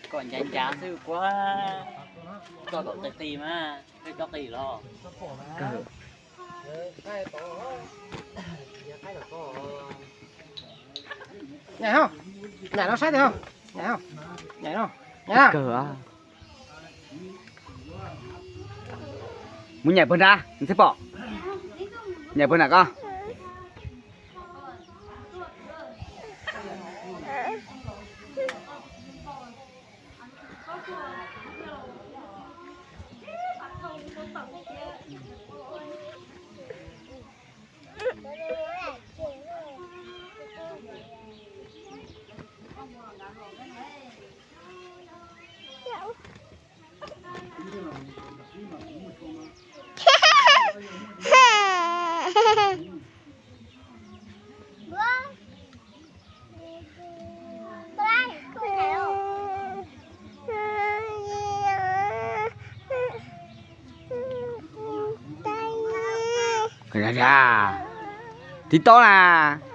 Kom ncav ncav xwb kuv, koj kom qis qis mas, koj cov qis los. Nyaim no saib tias, nyaim no, nyaim no, nyaim no. Mus nyaim puag nrad thiaj pom. Nyaim puag nrad koj. Tiv tau na.